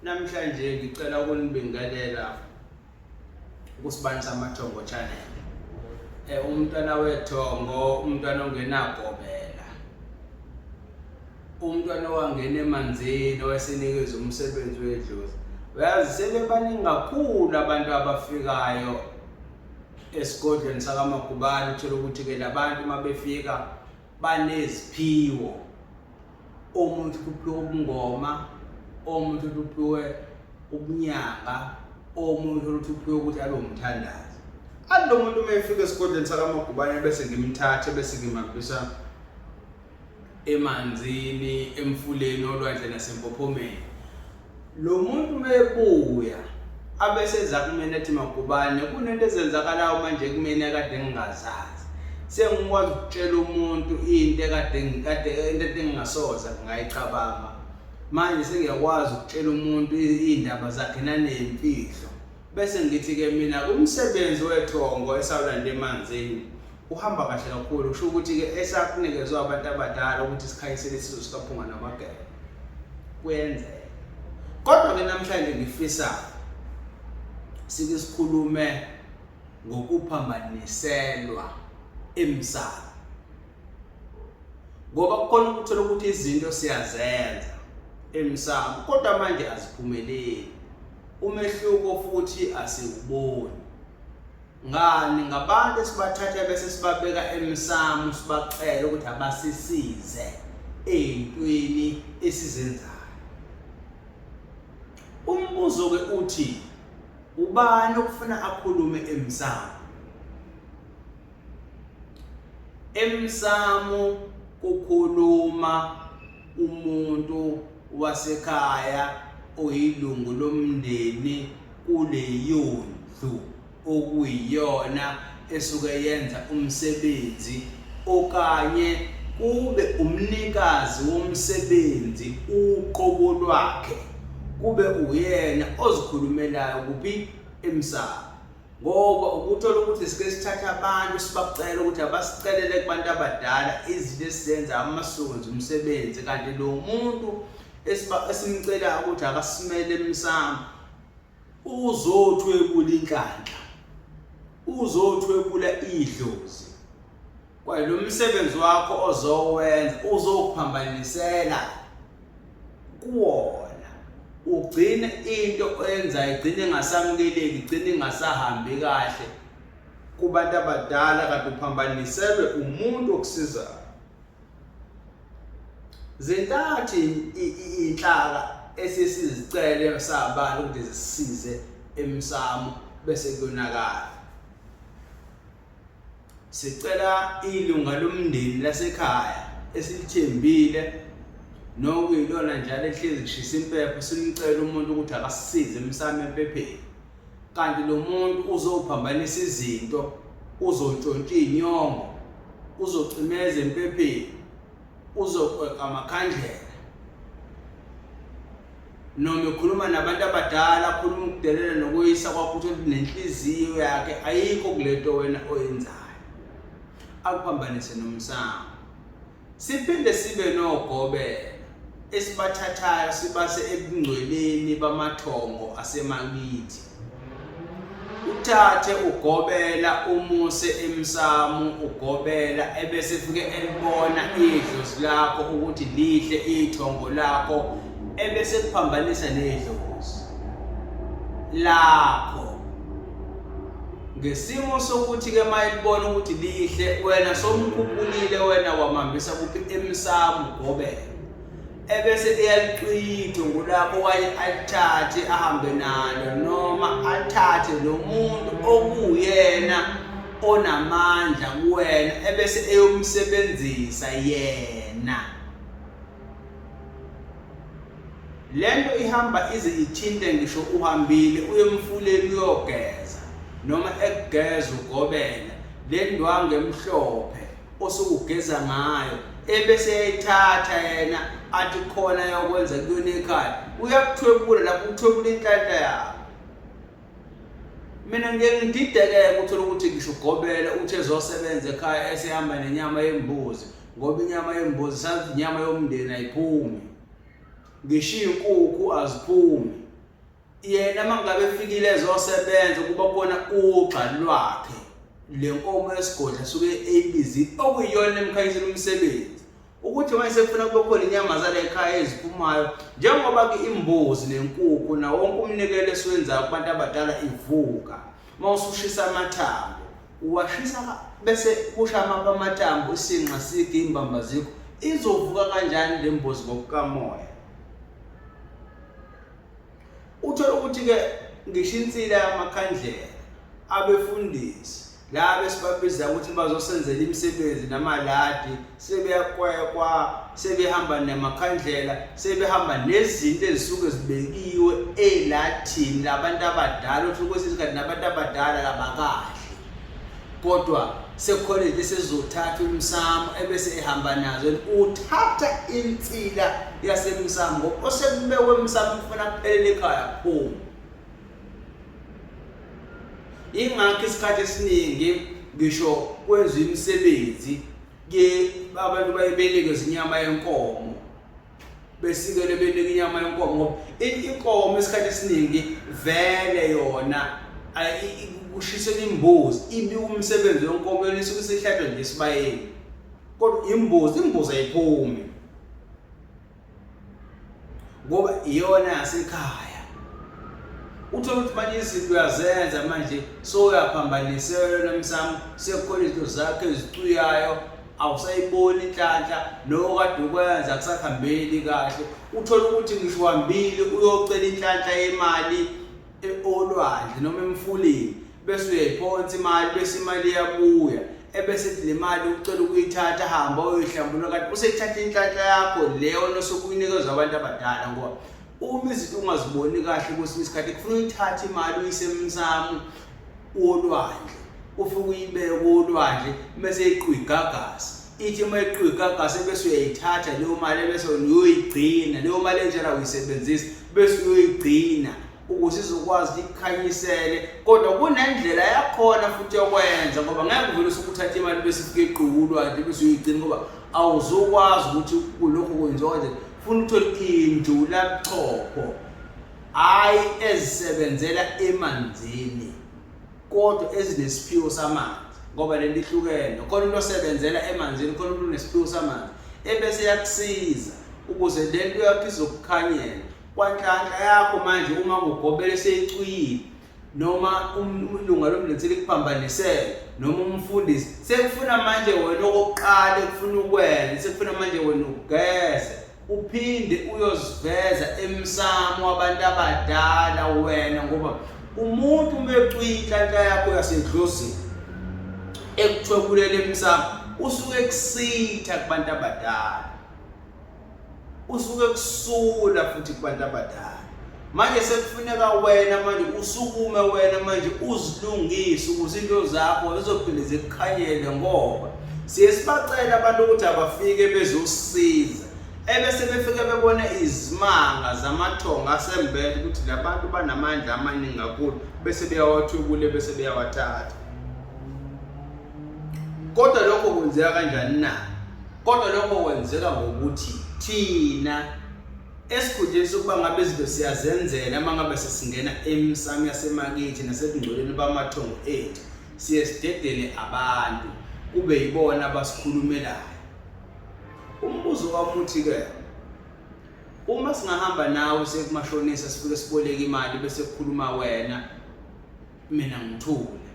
Namhlanje ngicela ukunibingelela kusibani samathongo channel. Umntwana wethongo, umntwana ongenagobela. Umntwana owangena emanzini owayesenikeza umsebenzi wedlozi. Uyazi sebebaningi kakhulu abantu abafikayo esigodlweni sakaMagubane, uthola ukuthi-ke labantu uma befika baneziphiwo. Omunye uthi uphiwe ubungoma, omunye uthi uphiwe ubunyanga, omunye uthi uphiwe ukuthi abe umthandazi. Athi lo muntu uma efika esigodlweni sakaMagubane bese ngimthathe bese ngimhambisa emanzini, emfuleni, olwandle nasempophomeni. Lo muntu uma ebuya abeseza kumina ethi Magubane kunento ezenzakalayo manje kumina ekade ngingazazi. Sengikwazi ukutshela umuntu into ekade ngikade into engingasoze ngayicabanga. Manje sengiyakwazi ukutshela umuntu iy'ndaba zakhe nanemfihlo. Bese ngithi-ke mina kumsebenzi wethongo esawulanda emanzini uhamba kahle kakhulu, kusho ukuthi-ke esakunikezwa abantu abadala ukuthi sikhanyisele isizwe sikaPhunga namaGebe kuyenzeka. Kodwa-ke namhlanje ngifisa sike sikhulume ngokuphambaniselwa emsamo, ngoba kukhona ukuthola ukuthi izinto siyazenza emsamo kodwa manje aziphumeleli. Umehluko futhi asiwuboni. Ngani ngabantu esibathatha bese sibabeka emsamo sibacela ukuthi abasisize ey'ntweni esizenzayo. Umbuzo-ke uthi ubani okufuna akhulume emsamo? Emsamo kukhuluma umuntu wasekhaya oyilungu lomndeni kuleyondlu okuyiyona esuke yenza umsebenzi okanye kube umnikazi womsebenzi uqobo lwakhe kube uyena ozikhulumelayo kuphi emsamo. Ngoba ukuthola ukuthi sike sithathe abantu sibacele ukuthi abasicelele kubantu abadala izinto esizenza amasunzi umsebenzi, kanti lo muntu esimcelayo ukuthi akasimele emsamo uzothwebula inhlanhla, uzothwebula idlozi. Kwaye lo msebenzi wakho ozowenza uzokuphambanisela kuwona, ugcine into oyenzayo igcine ingasamukeleki, igcine ingasahambi kahle kubantu abadala, kanti uphambaniselwe umuntu okusizayo. Zintathu iy'nhlaka esesizicele sabantu ukuthi zisisize emsamo bese kuyonakala. Sicela ilunga lomndeni lasekhaya esilithembile nokuyilona njalo ehlezi kushisa impepho, simcele umuntu ukuthi akasisize emsamo empepheni. Kanti lo muntu uzophambanisa izinto, uzontshontsha iy'nyongo, uzocimeza empepheni, uzokweka amakhandlela. Noma ekhuluma nabantu abadala akhuluma ukudelela nokweyisa kwakho, uthole ukuthi nenhliziyo yakhe ayikho kulento wena oyenzayo, akuphambanise nomsamo. Siphinde sibe nogobela esibathathayo sibase ebungcweleni bamathongo asemakithi. Uthathe ugobela umuse emsamo, ugobela ebese fike elibona idlozi lakho ukuthi lihle ithongo lakho, ebese kuphambanisa nedlozi lakho ngesimo sokuthi ke mayelibona ukuthi lihle wena somkhuphulile wena wamhambisa kuphi emsamo ugobela, ebese eyalichitha ngolakho okanye alithathe ahambe nalo, noma athathe lo muntu okuwuyena onamandla kuwena ebese eyomsebenzisa yena. Lento ihamba ize ithinte ngisho uhambile uye emfuleni uyogeza noma ekugeza ugobela le ndwangu emhlophe osukugeza ngayo, ebese eyayithatha yena athi khona yokwenza kuyona ekhaya, uyakuthwebula lapho uthwebula inhlanhla yakho. Mina ngike ngididekeke uthole ukuthi ngisho ugobela uthi ezosebenza ekhaya esehamba nenyama yembuzi, ngoba inyama yembuzi sazi inyama yomndeni ayiphumi, ngisho iy'nkukhu aziphumi. Yena mangabe efikile ezosebenza kuba khona ugxa lwakhe le nkomo yesigodla suke eyibizile okuyiyona emkhanyisela umsebenzi ukuthi manje sekufuna kube khona inyama zale ekhaya eziphumayo njengoba ke imbuzi nenkukhu nawo wonke umnikelo esiwenzayo kubantu abadala ivuka uma usushisa amathambo uwashisa bese kusha amapha amathambo isinqa sikho imbamba zikho izovuka kanjani le mbuzi ngokukamoya Uthole ukuthi-ke ngisho insila yamakhandlela abefundisi laba esibabiza ukuthi bazosenzela imisebenzi namaladi sebeyakwekwa sebehamba namakhandlela sebehamba nezinto ezisuke zibekiwe elathini labantu abadala uthi kwesinye isikhathi nabantu abadala labakahle kodwa sekukhona izinto esezizothathwa emsamo ebese ehamba nazo uthatha insila yasemsamo ngoba osekubekwe emsamo kufuna kuphelele ekhaya kuphuma ingakho isikhathi esiningi ngisho kwenziwa imisebenzi ke abantu baye benikeze inyama yenkomo besikele benika inyama yenkomo ngoba inkomo isikhathi esiningi vele yona kushisela imbuzi ibi umsebenzi wenkomo yona isuke isihlatshwa nje esibayeni kodwa imbuzi imbuzi ayiphumi ngoba iyona yasekhaya uthole ukuthi manje izinto uyazenza manje soyaphambanisela nomsamo sekukhona izinto zakhe ezicwiyayo awusayiboni inhlanhla nokade ukwenza kusakuhambeli kahle uthole ukuthi ngisho uhambile uyocela inhlanhla yemali e, olwandle noma emfuleni bese uyayiphonsa imali bese imali iyabuya ebese le mali ucela ukuyithatha hamba uyoyihlambulula kanti useyithatha inhlanhla yakho leyo nosuke uyinikezwa abantu abadala ngoba uma izinto ungaziboni kahle kwesinye isikhathi kufuna uyithathe imali uyise emsamo wolwandle ufike uyibeke olwandle bese iqwa igagasi ithi uma iqwa igagasi bese uyayithatha leyo mali bese uyoyigcina leyo mali enjalo uyisebenzisa bese uyoyigcina ukuze izokwazi ukuthi ikukhanyisele kodwa kunendlela yakhona futhi yokwenza ngoba ngeke uvele usuke uthathe imali bese ifike iqulwa nje bese uyoyigcina ngoba awuzukwazi ukuthi kulokhu kwenziwa kanje funa uthole injulabuchopho hhayi ezisebenzela emanzini kodwa ezinesiphiwo samanzi ngoba lento ihlukene khona umuntu osebenzela emanzini khona umuntu onesiphiwo samanzi ebese yakusiza ukuze lento yakho izokukhanyela kwanhlanhla yakho manje uma kugobele seyicwiyile noma um, ilunga lomndeni selikuphambanisele noma umfundisi sekufuna manje wena okokuqala ekufuna ukwenza sekufuna manje wena ugeze uphinde uyoziveza emsamo wabantu abadala wena ngoba umuntu uma ecwiya inhlanhla yakho yasedlozini ekuthwebulele emsamo usuke ekusitha kubantu abadala usuke kusula futhi kubantu abadala manje sekufuneka wena manje usukume wena manje uzilungise ukuze into zakho zizophinde zikukhanyele ngoba siye sibacela abantu ukuthi abafike bezosiza ebese befike bebona izimanga zamathonga asembele ukuthi labantu banamandla amaningi kakhulu bese beyawathukule bese beyawathatha kodwa lokho kwenzeka kanjani na kodwa lokho kwenzeka ngokuthi thina esikhundleni sokuba ngabe izinto siyazenzela uma ngabe sesingena emsamo yasemakithi nasebungcweleni bamathongo ethu siye sidedele abantu kube yibona abasikhulumelayo umbuzo wami uthi-ke uma singahamba nawe sekumashonisa sifike siboleke imali bese kukhuluma wena mina ngithule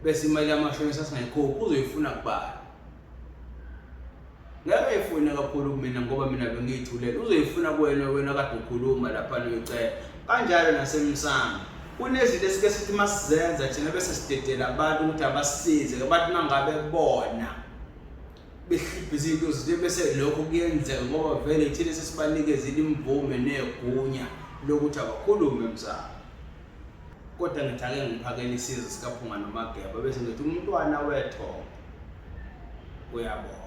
bese imali yamashonisa singayikhokhi uzoyifuna kubani ngeke ayifune kakhulu kumina ngoba mina bengiyithulela uzoyifuna kuwena wena kade ukhuluma lapha uyicela kanjalo nasemsamo kunezinto esike sithi masizenza thina bese sidedela abantu ukuthi abasize bathi mangabe bona behlipha izinto zinto bese lokho kuyenzeka ngoba vele thina sesibanikezile imvume negunya lokuthi abakhulume emsamo kodwa ngithi ake ngiphakele isizwe sikaphunga nomageba bese ngithi umntwana wethongo uyabona.